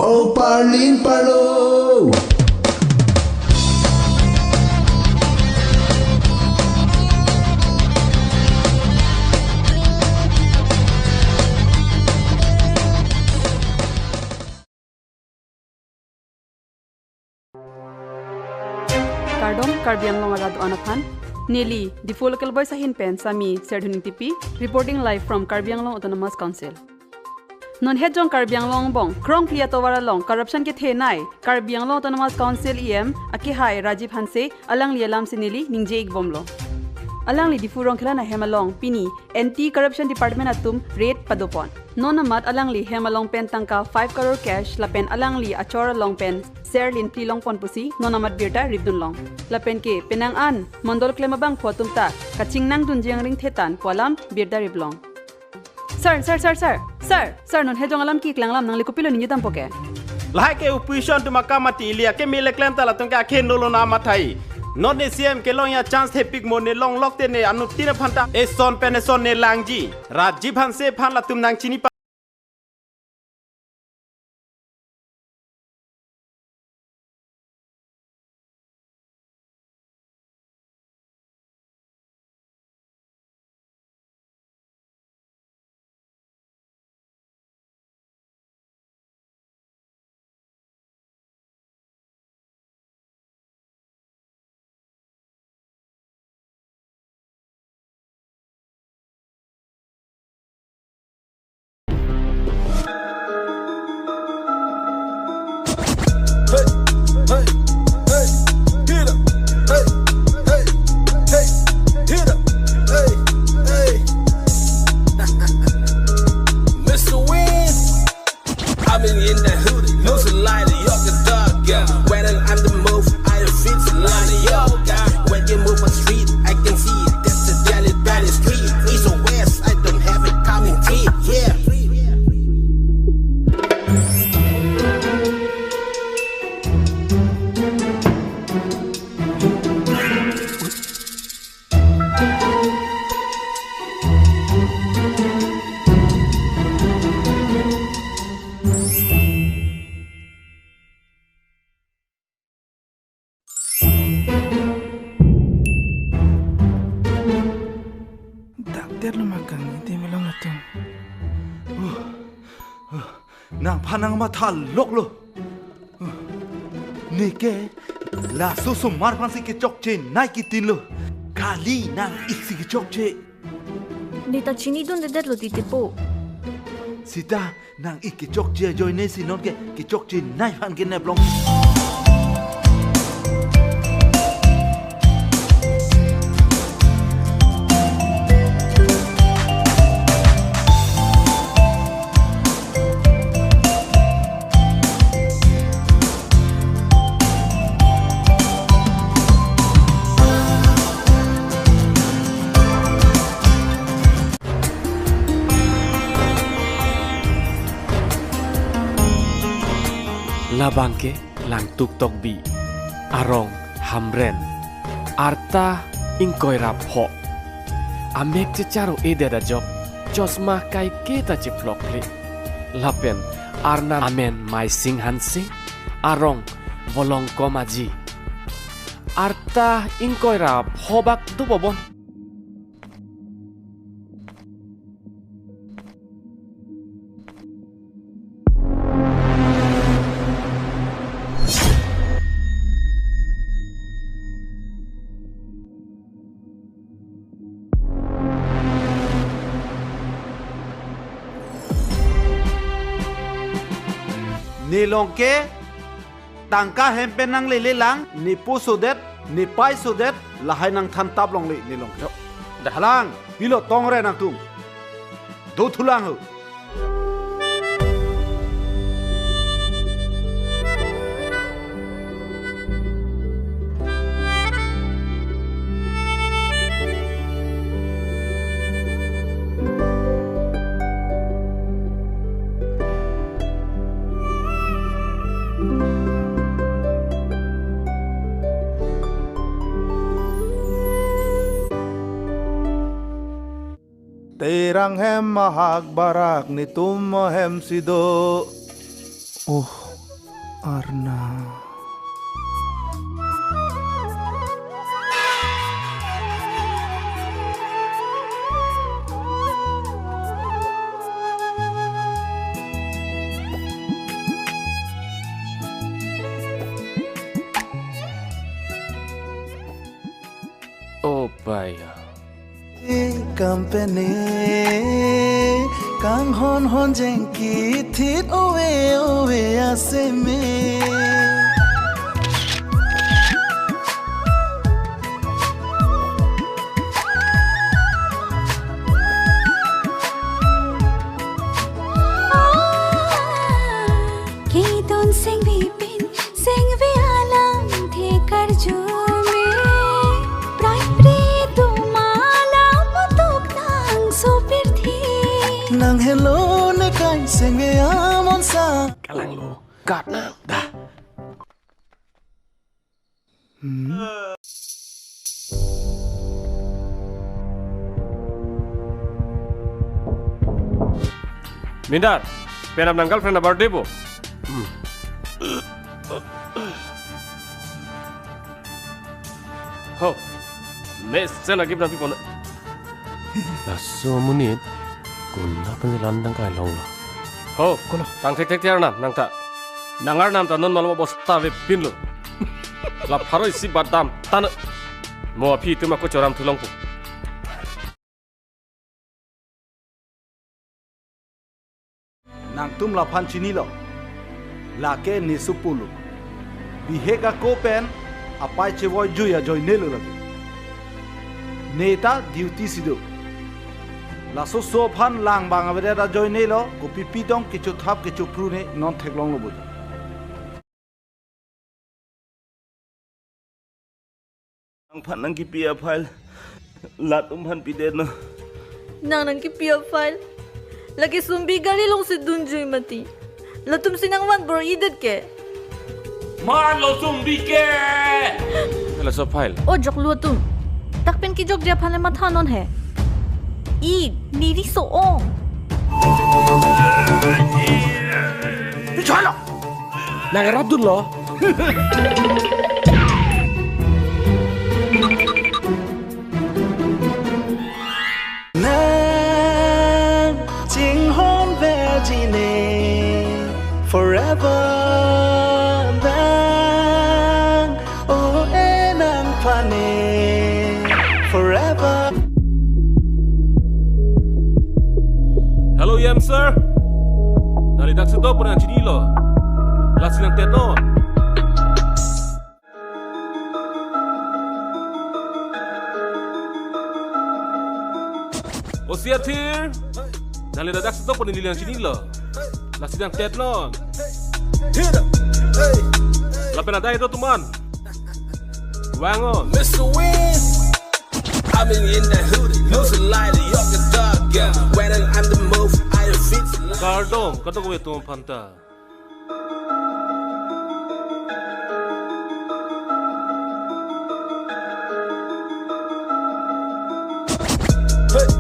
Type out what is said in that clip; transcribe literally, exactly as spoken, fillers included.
O parlin parlo. Kardom, Karbi Anglong arat do-an aphan. Neli Diphu Local Voice ahin pen Sami Serdhuning Tipi, reporting live from Karbi Anglong Autonomous Council. Non hetjong Karbi Anglong angbong krongphli atovar along corruption kethenei Karbi Anglong Autonomous Council E M akehai Rajiv Hanse alangli alam si neli ningje-ik bomlo. Alangli Diphu Rongkhelan ahem along pini Anti Corruption Department atum raid padopon. Non amat alangli hem along pen tangka five crore cash lapen alangli achor along pen ser linphli longpon pusi non amat birta ripdunlong. Lapen ke penang an mondol klem abangphu atum ta kachingnangdunji angring thetan pu alam birta riplong. Sir, sir, sir, sir. Sir, sir, non hetjong alam keklang alam nangli kopilo ningje dampo ke? Lahai ke opposition atum akam mati ili akeme le klem ta latum ke akhe nolo na mathai. Non ne C M kelong ya chance thepik mo, ne longlok te ne anuttin aphan ta eson pen eson ne langji. Rajiv Hanse aphan latum nangchini pa. Hey, hey, hey, hit up. Hey, hey, hey, hit up. Hey, hey. Mister Win. I've been in the hood, losing light, yoga dog, yeah. When I'm on the move, I feel like yoga. When you move on street, I can see it. That's the Delhi Valley Street. East or west, I don't have it coming clear, yeah. Dak det lo ma kangni te melong atum. Nangphan nangmatha loklo. Neke laso osomar aphansi kechokchenei kitinlo. Kali nang-ik si kechokche. Ne ta chinidundedetlo titipo. Sita nang-ik kechokche ajoine si nonke kechokchenei aphan keneplong. Labang ke Langtuk Tokbi, arong Hamren, arta ingkoi ra pho. Amek checharo-edet ajok, chosma kaike ta chephlokle. Lapen arnam amen Maising Hanse, arong Volongkom Aji. Arta ingkoi ra pho bak dopo bon. Ne longke tangka hem pen nanglelelang, ne po sodet, ne pai sodet, lahai nangthan tap longle ne longke. Dah. Halang, pilo tongre nangtum. Dothulang ho. Terang hem mahak barak netum ahem si do. Oh, Arna. O bai. Kampene kanghon hon jengki thit ove ove aseme. Kedon sengve pen sengve alamthe karjume. Prai pri atum alam mutuk nang sopirthe. Nang helo ne kai sengve amon sa. Kalanglo. Kat na. Da. Hmm. Mindar, penap nang girlfriend a-birthday bo? Hmm. Ho, mesen a-gift nangpi pon. Laso amonit, kuna pen si la-an tangkai longlo. Ho, kuna tang thekthek ti arnam nangta. Nang arnam ta non malom bosta avepinlo. La pharo isi badam tan. Mo aphi itum ako choram thulong pu. Nangtum laphan chinilo. Lake ne sopo lo. Bihek ako pen apei chevoi jui ajoine lo lake. Ne ta duty si do. Laso oso aphan lang bang avedet ajoine lo, kopi pitong kechothap kechophru ne non theklonglo bo. Nangphan nangkipi a-file latum aphan pidetnon. Nang nangkipi a-file lake Sumbi gari alongsi dunjui mati. Latum si nangvan bor-idet ke. Manlo Sumbi ke. Laso file. O joklo atum. Dak pen kejokji aphan le mathanon he. I, niri so-ong. Chalo. Nang arap dunlo. Nang chinghon vejine forever nang, o e nangphan ne forever. Hello, E M sir. Nangli dak si dokpon nangchinilo. Lasi nangtetnon. O C athir, nangli dak si dokpon neli nangchinilo. Lasi nangtetnon. Lapen adai do tuman. Vang-o. Mister Win, I'm in the hood, losing light, you're the dark, yeah. When I'm on the move, I feel like kardom, kadokave atum aphanta. Hey.